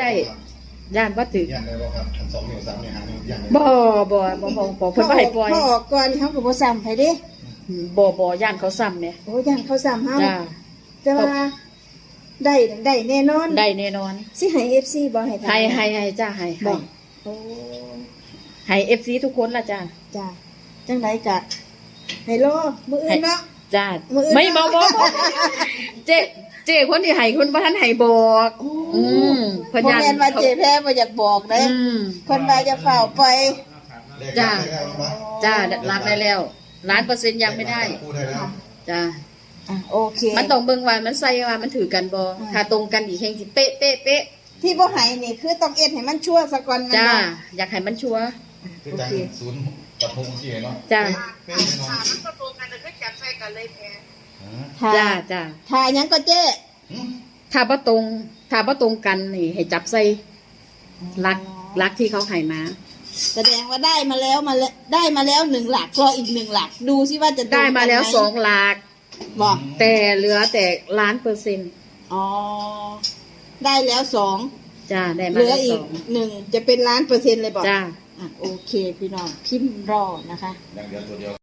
ໄດ້ ຢ້ານບໍ່ຖືກ. ຢ້ານໄດ້ບໍ່ຄັບ? ອັນສອງນິ້ວສາມນິ້ວຫ້ານິ້ວຢ້ານໄດ້ບໍ່? ບໍ່ ບໍ່ ບໍ່ ບໍ່ ບໍ່ ເພິ່ນບໍ່ໃຫ້ປ່ອຍ. ເຮົາອອກກ່ອນນີ້ ເຮົາກໍບໍ່ຊ້ຳໃຜເດ້. ບໍ່ ບໍ່ ຢ້ານເຂົາຊ້ຳແໝ. ໂອ້ ຢ້ານເຂົາຊ້ຳເຮົາ. ຈ້າ ແຕ່ວ່າໄດ້ນັ້ນໄດ້ແນ່ນອນ. ໄດ້ແນ່ນອນ. ຊິໃຫ້ເອັຟຊີບໍ່? ໃຫ້ ໃຫ້ ໃຫ້ ໃຫ້ ໃຫ້ຈ້າ ໃຫ້ ໃຫ້. ໂອ້ ໃຫ້ເອັຟຊີທຸກຄົນລະຈ້າ. ຈ້າ ຈັ່ງໃດກະໃຫ້ລໍມື້ອື່ນເນາະ. ຈ້າ ມື້ອື່ນ ບໍ່ ບໍ່ ບໍ່ ເຈ້ ເຈ້ຄົນທີ່ໃຫ້ ເພິ່ນບໍ່ທັນໃຫ້ບອກ. ໂອ້ ອືມ ເພິ່ນຢ້ານ ບໍ່ແມ່ນວ່າເຈ້ແພ້ບໍ່ຢາກບອກເດ້. ອືມ ເພິ່ນວ່າຢ່າຟ້າວປ່ອຍ. ຈ້າ ຈ້າ ຫຼັກໄດ້ແລ້ວ ລ້ານເປີເຊັນ ຍັງບໍ່ໄດ້. ຈ້າ ອ່ະ ໂອເຄ ມັນຕ້ອງເບິ່ງວ່າມັນໃສ່ວ່າມັນຖືກກັນບໍ່. ອ່າ ຖ້າຕົງກັນອີກແຮ່ງຊິເປະ ເປະ ເປະ. ທີ່ບໍ່ໃຫ້ນີ້ຄືຕ້ອງເຮັດໃຫ້ມັນຊົວຊະກ່ອນແມ່ນບໍ່? ຈ້າ ຢາກໃຫ້ມັນຊົວ. ຄືຈັ່ງສູນກັບຫົກຊີ້ເນາະ. ຈ້າ ເປັນ ເປັນເນາະ. ຖ້າມັນບໍ່ຕົງກັນກໍຄືຈັບໃສ່ກັນເລີຍແທ້. ຖ້າ ຈ້າ ຈ້າ ຖ້າຫຍັງກໍເຈ້? ຫືມ? ຖ້າບໍ່ຕົງ ຖ້າບໍ່ຕົງກັນນີ້ໃຫ້ຈັບໃສ່ຫຼັກ ຫຼັກທີ່ເຂົາໃຫ້ມາ. ສະແດງວ່າໄດ້ມາແລ້ວ ມາແລ້ວ ໄດ້ມາແລ້ວໜຶ່ງຫຼັກ ກໍອີກໜຶ່ງຫຼັກ ດູຊິວ່າຈະຕົງກັນໄໝ? ໄດ້ມາແລ້ວສອງຫຼັກ. ບໍ່ ແຕ່ເຫຼືອແຕ່ລ້ານເປີເຊັນ. ອໍ ໄດ້ແລ້ວສອງ. ຈ້າ ໄດ້ມາແລ້ວສອງ ເຫຼືອອີກໜຶ່ງ ຈະເປັນລ້ານເປີເຊັນເລີຍບໍ່? ຈ້າ ອ່ະ ໂອເຄ ພີ່ນ້ອງ ພິມລໍນະຄະ ຍັງເຫຼືອຕົວດຽວ.